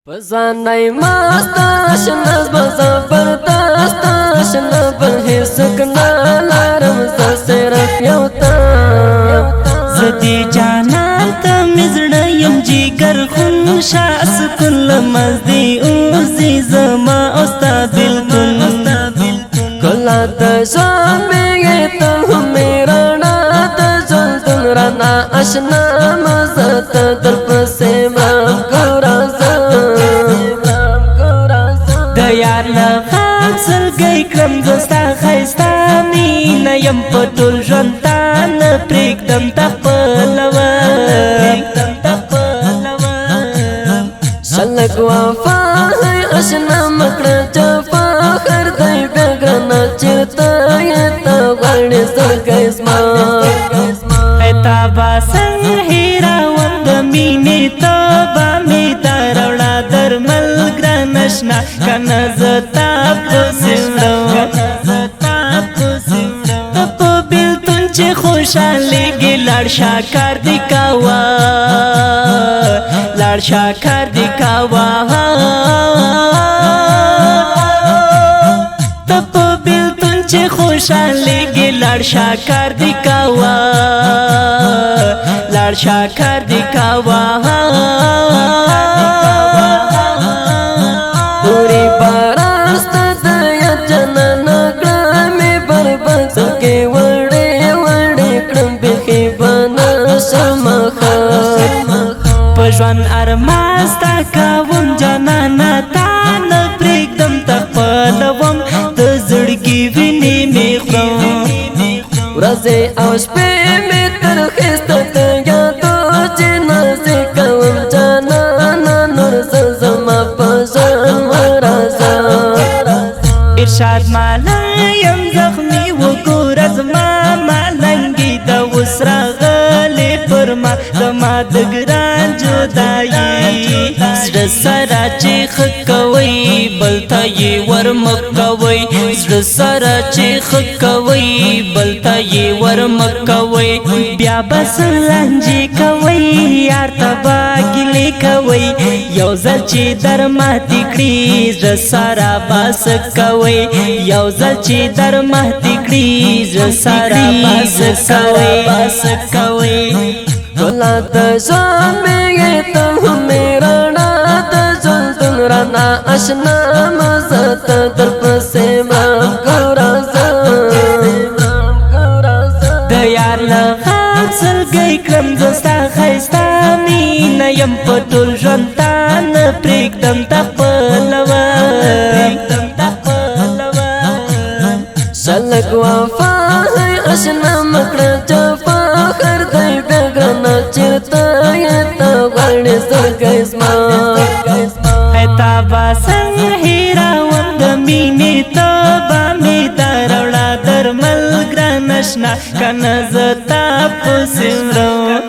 پزانای ماستا شنه زبردست شنه بل هیڅ نه لارم، زه صرف یو تا. زدی جانان ته مزړه یم جګر خون شاس کل مزدی اوزی زما استاد بالکل. کلا د ځان مې ته میرا د ژوند رانا اشنا مزه ته در پسې مرم ګورازه. د یار له غم سلګۍ کړم زستا خیستا مینه یم، په ټول ژوند تا نه پرېږدم تا خپلوه. شلک وفا اشنا مکړه جفا، خر دی بګرنه چیرته یې ته غواړې زړګی زما. تا با څنګه هېروم د مینې توبه مې دروړه درمل ګران اشنا، کنه زه تا پسې وړم. ته په بېلتون چې خوشحالېږې لاړ شه کار دې کوه، لاړ شه کار دې کوه. ته په بېلتون چې خوشحالېږې لاړ شه کار دې کوه، لاړ شه کار دې کوه. پوری باران ستا د یاد جانان کړه مې برباد، څوکې وړې وړې کړم بېخي بنه شمخه. په ژوند ارمان ستا کوم جانانه، تا نه پرېږدم ته خپلوم، د زړګي وینې مې خورم. ورځې او شپې مې تر خسته ته یادو چې نازې کوم جانانه، نور زه زما په ژوند مه راځه. ارشاد مالا یم زخمی وګوره زما مالنګي د اوس راغلې پر ما زما د ګران جدایي. زړه سره چې ښه کوئ بل ته یې ورمه کوئ، زړه سره چې ښه کوئ بل ته یې ورمه کوئ. بیا به څه لانجې کوئ یار ته به ګیلې کوئ، یو ځل چې در ماتې کړي زړه سره به څه کوئ، یو ځل چې در ماتې کړي زړه سره به څه کوئ، څه کوئ. کلا د ژوند مې ته مې رڼا د ژوند رانا اشنا مزه ته در پسې مرم ګورازه. د یار له غم سلګۍ کړم زه ستا ښایسته مینه یم، په ټول ژوند تا نه پرېږدم تا خپلوه. شلک وفا اشنا مکړه جفا، خر دی بګرنه چیرته یې ته غواړې زړګی زما. تا به څنګه هېروم د مینې توبه مې دروړه درمل ګران اشنا، کنه زه تا پسې مرم.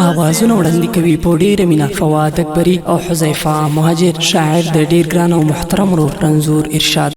آوازونه وړاندې کوي په ډېره مینه فواد اکبري او حذیفه مهاجر. شاعر د ډېر ګران او محترم ورور رنځور ارشاد.